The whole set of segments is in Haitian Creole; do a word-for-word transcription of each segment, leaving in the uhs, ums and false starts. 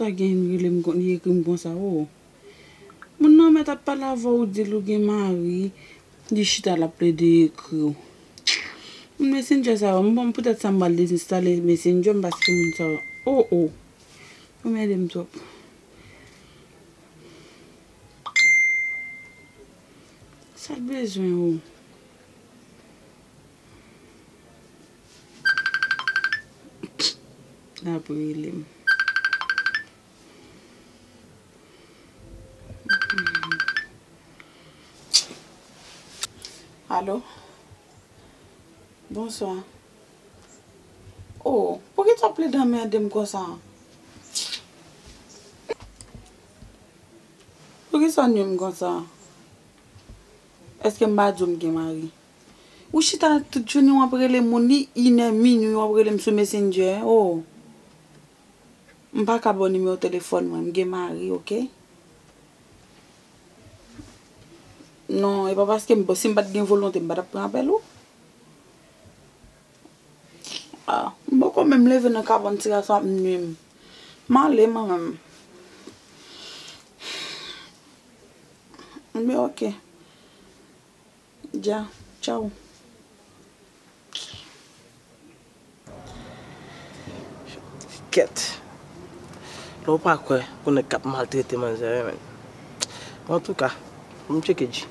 Gen rele m kon, li ekri m konsa, o. Moun nan mèt ap pale avè w, ou di l ou gen mari, li chita l ap plede ekri w. Moun Messenger sa yo, m bon, poutèt sa m pral dezenstale Messenger m paske moun sa yo, o, o. Yo mède m twòp. Sa l bezwen, o. L ap rele m. Alo? Bonswa. O, poukisa w ap plede anmède m konsa? Poukisa w nwi m konsa? Èske m pa di w m gen mari? Ou chita tout jounen w ap rele moun, li inè minwi w ap rele m sou Messenger, o. M pa ka ba w nimewo telefòn mwen, m gen mari, oke? Non, e pa paske m, si m pa t gen volonte, m pa t ap pran apèl ou. Ah, m poko menm leve nan kabann ti gason ap nwi m. M ale mwen menm. Men oke. Dja, tchaw. Kèt. Lè w pa kwè, gon nèg k ap maltrete manzè, wi, men. Antouka, m tcheke Dji.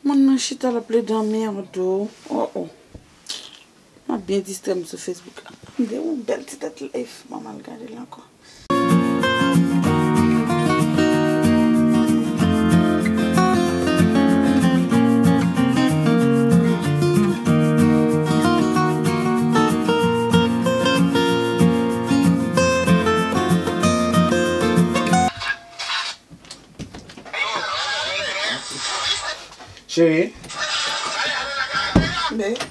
Moun nan chita l ap plede anmède w. O, o. M ap byen distrè m sou Facebook la. Tande yon bèl ti tèt live. Ban m al gade l ankò. Cheri.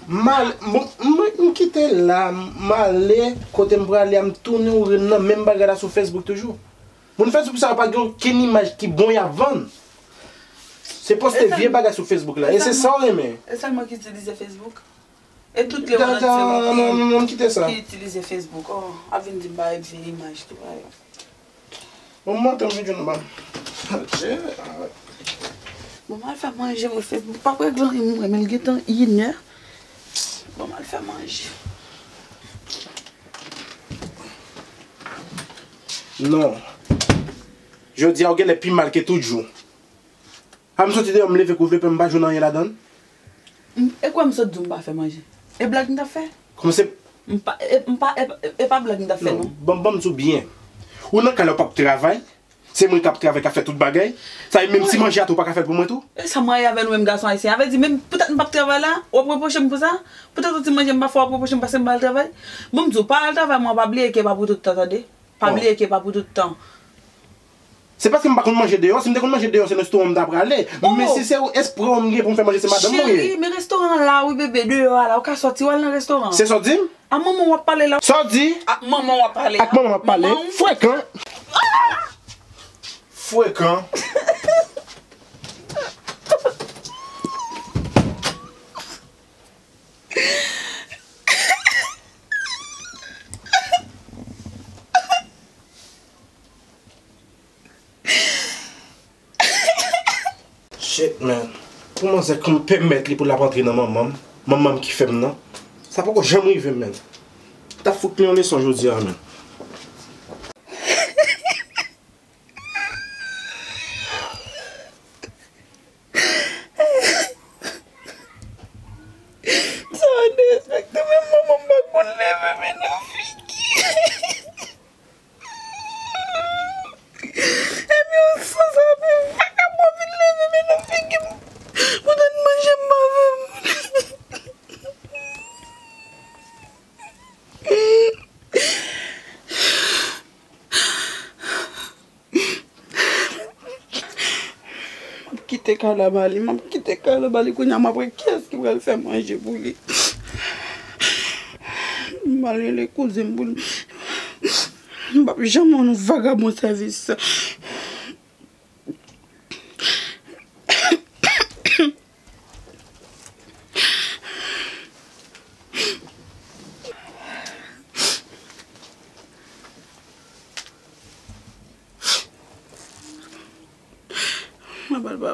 M al-, m, m, m kite la, m ale kote m prale a, m tounen ou nan menm bagay la sou Facebook toujou. Moun Facebook sa yo pa gen okenn imaj ki bon y ap vann. Se poste vye bagay sou Facebook la. E se sa w renmen. E sèl mwen ki itilize Facebook. E tout le moun antye ki itilize Facebook. O, ap vin di m bay vye imaj tou. Bon, m monte yon videyo nan ba. Bon, m al fè manje, mwen fè, m pa kwè gran moun mwen, men l gentan inè. Bon, m al fè manje. Non. Jodi a, ou genlè pi mal ke tout jou. A m soti deyò, m leve kou vle, m pa jwenn anyen ladan l. M, e kwè m sot di w m pa fè manje. E blag m t ap fè? Kòman se? M pa, e, m pa, e, e pa blag m t ap fè, non. Ban, ban m di w byen. Ou nan kay la, ou p ap travay. Se mwen k ap travay, k ap fè tout bagay. Sa vle menm ti manje a tou, ou pa ka fè l pou mwen tou? E sa m rayi avè nou menm gason ayisyen. A vle di, menm poutèt m p ap travay la, w ap repwoche m pou sa? Poutèt yon ti manje m pa fè, w ap repwoche m paske m pa al travay? Bon, m di w, pa al travay, mwen, pa bliye ke pa pou tout tan, tande? Pa bliye ke pa pou tout tan. Se paske m pa konn manje deyò. Si m te konn manje deyò, se nan restoran m ta prale. Men si se espwa m gen pou m fè manje, se madanm mwen ye. Cheri, men restoran an la, wi, bebe, deyò a la. Ou ka sòti, w al nan restoran. Se sa w di m? A manman w ap pale la. Sa w di? Ak manman w ap pale la. Ak manman m ap pale. Frekan. Frekan. Shit, man. Pou manzè konn pèmèt li pou l ap antre nan manman m, manman m ki fè m nan. Sa poko janm rive m, man. T ap fout li yon leson jodi a, man. Sa derespekte, men manman m pa konn leve men nan figi. Epi yon sanzave vakabon vin leve men nan figi m. Poutan manje m pa fè moun. M ap kite kay la ba li, m ap kite kay la ba li kounye a, m ap wè kiyès ki pral fè manje pou li. M al rele kouzen m pou li. M p ap janm rann yon vagabon sèvis.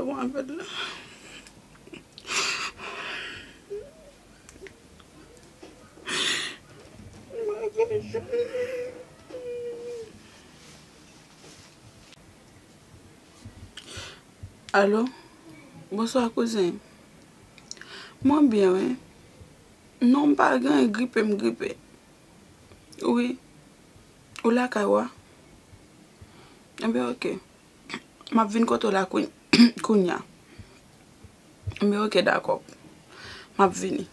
Bon, avèl la. Alo? Bonswa, kouzen. Mwen byen, wi. Non, m pa gen gripe, m gripe. Wi. Ou lakay ou a? Enben, oke. M ap vin kote w la kounye, kounye a. Enben, oke, dakò. M ap vini.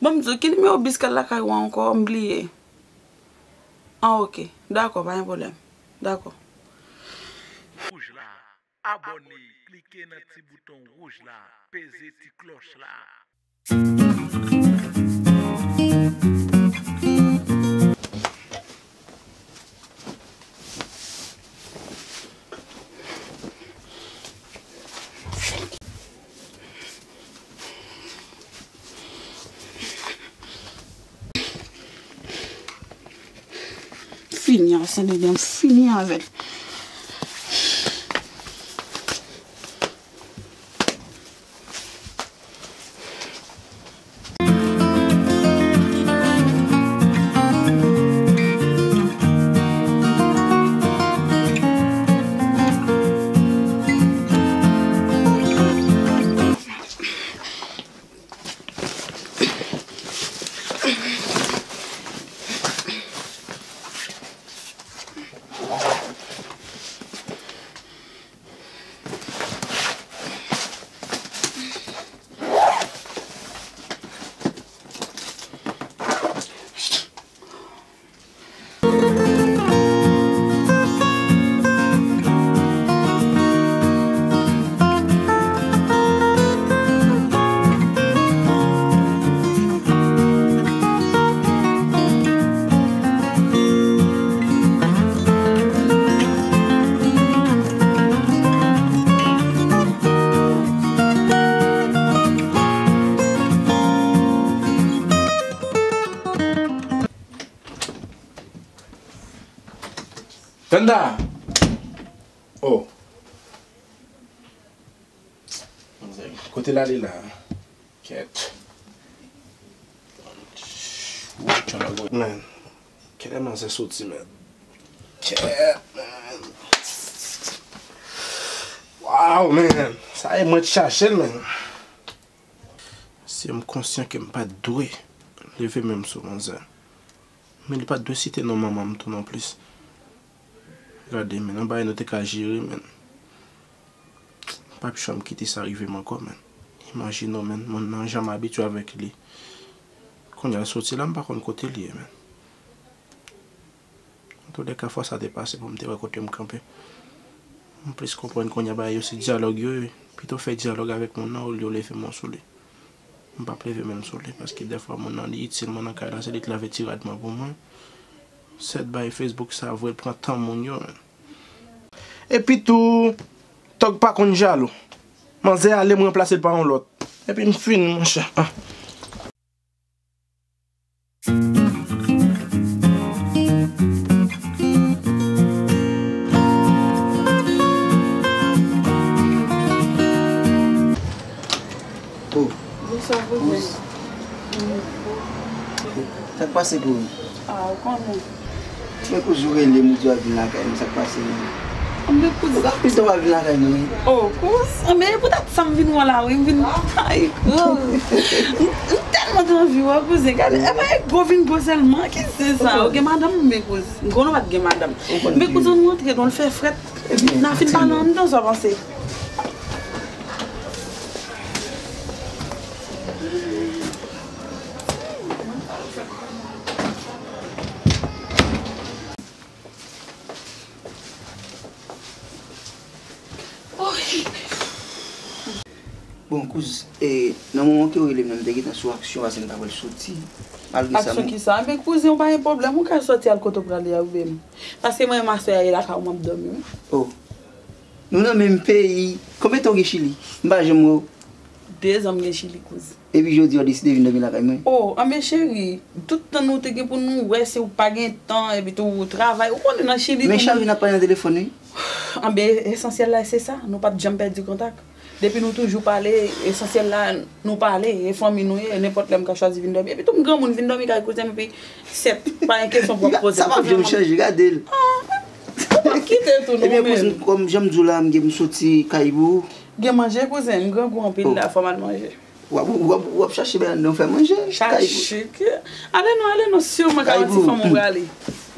Bon, m di w, ki nimewo bis k al lakay ou an ankò? M bliye. An, oke. Dakò, pa gen pwoblèm. Dakò. Wouj la. Abòne, klike nan ti bouton wouj la, peze ti klòch la. Fini avè Sendomeng, fini avè l. Tanda! Oh. Kote l ale la? Kèt. Man. Kilè manzè soti, man? Kèt, man. Wow, man. Sa e mwen t chache l, man. Si m konsyan ke m pa t dwe leve men m sou manzè. Men li pa t dwe site non manman m tou non plis. Gade, men, yon bagay nou te ka jere, men. M p ap janm kite sa rive m ankò, men. Imajine w, men, moun nan jan m abitye avèk li. Kounye a l soti la, m pa konn kote l ye, men. Antoulèka, fò sa te pase pou m te wè kote m kanpe. M plis konprann kounye a bagay yo se dyalòg yo ye. Pito fè dyalòg avèk moun nan olye w leve men w sou li. M p ap leve men m sou li, paske dèfwa moun nan li itil mwen nan kay la, se li k lave ti rad mwen pou mwen. Sèt bay Facebook sa vre, l pran tan moun yo, men. Epi tou, tòg pa konn jalou. Manzè ale, m ranplase l pa yon lòt. Epi m fini, monchè. Ah. Oh. Bonswa, kouzen. Sa k pase pou ou? Ah, ou konnen. Men kouzen, ou rele m, ou di w ap vin lakay mwen, sa k pase menm? Anben kouzen. Ou ka pito w ap vin lakay mwen, wi. Oh, kouzen. Anben, e poutèt sa m vin wè w la, wi. M vin, ay, oh. M, m tèlman t anvi wè w, kouzen. Gade, e pa e gwo vin gwo sèlman. Ki se sa? Ou gen madanm, men kouzen. M konnen w pa t gen madanm. Men kouzen, nou antre, nou al fè frèt. Epi, n a fin pale anndan, sa w panse? Bon, kouz, e, nan moman ke w rele m nan, m te gentan sou aksyon, paske m ta pral soti. Malgre sa, aksyon ki sa? Enben, kouzen, ou pa gen pwoblèm, ou ka soti al kote w prale a, ou menm. Paske mwen menm aswè a, e lakay ou m ap dòmi, wi. Oh. Nou nan menm peyi. Konbyen tan w gen Chili? M pa janm wè w. Dezan m gen Chili, kouz. Epi jodi a w deside vin dòmi lakay mwen? Oh, anben cheri, tout tan nou te gen pou nou wè, se ou pa gen tan, epi tou ou travay. Ou konnen nan Chili tou. Men Charline ap pale nan telefòn, wi. Anben, esansyèl la, se sa. Nou pa t janm pèdi kontak. Depi nou toujou pale, esansyèl la, nou pale, e fanmi nou ye, nenpòt lè m ka chwazi vin dòmi. Epi tou m granmoun, vin dòmi kay kouzen m, epi sèt, pa gen kesyon pou w ap poze m. Sa p ap janm chanje, gade l. Ah, ou p ap kite tou, non, men. Ebyen, kouzin, kòm jan m di w la, m gen m soti kay pou. Gen manje, kouzin, m grangou anpil la, fò m al manje. W ap, w ap, w ap chache bagay anndan, fè manje. Chache ke. Ale non, ale non, siman ka yon ti fanm ou prale.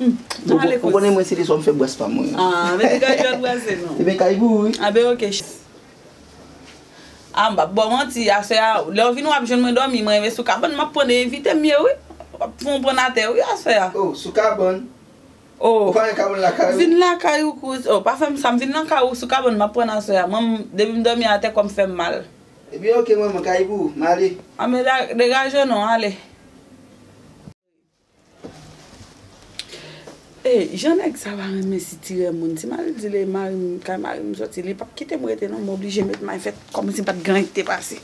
Ou konnen mwen se leswa m fè bwès pa mwen. Ah, men te kay jòt brase non. Ebyen kay pou wi. Ah ben ok. Ah, m p ap ba w manti, aswè a, lè w vin w ap jwenn mwen dòmi, mwen reve sou kabann, m ap pran de envite m ye wi. W ap fon pran atè wi aswè a. Oh, sou kabann. Oh. Ou pa gen kabann lakay ou? Vin lakay ou kouz. Oh, pa fè m sa, m vin lakay ou sou kabann, m ap pran aswè a. Mwen, depi m dòmi atè, kò m fè m mal. Ebyen, ok, manman, kay pou ou, m ale. Ah, men degaje w non, ale. Ey, jan nèg sa pa renmen sitirè moun. Si m al di l e mari m, kay mari m soti, li p ap kite m rete non, m oblije met may fèt kòmsi pa t gen anyen ki te pase.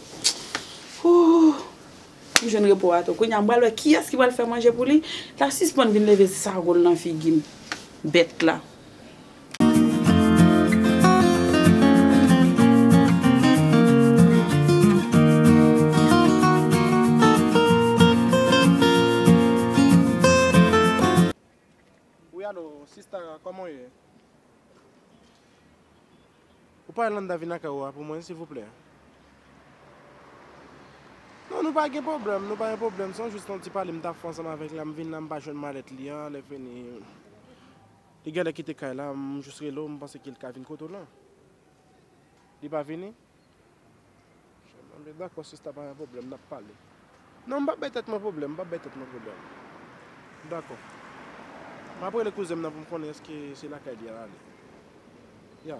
Ooh, m jwenn repo a tou. Kounye a m pral wè kiyès ki pral fè manje pou li. L a sispann vin leve sago l nan figi m. Bèt la. Wi, alo, sista, kòman w ye? Ou pa Landa vin lakay ou a pou mwen, silvouplè? Non, nou pa gen pwoblèm, nou pa gen pwoblèm. Se jis yon ti pale m t ap fè ansanm avèk la, m vin la, m pa jwenn malèt li an, lè fini. Li genlè kite kay la, m jis rele w, m panse ke l ka vin kote w lan. Li pa vini? Anben, dakò, sista, pa gen pwoblèm, n ap pale. Non, m p ap bay tèt mwen pwoblèm, m p ap bay tèt mwen pwoblèm. Dakò. M ap rele kouzen m nan pou m konnen èske se lakay li a l ale. Ya.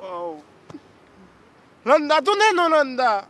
Wow. Landa, tounen non, Landa.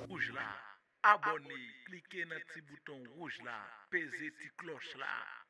Wouj la. Abòne, klike nan ti bouton wouj la, peze ti klòch la.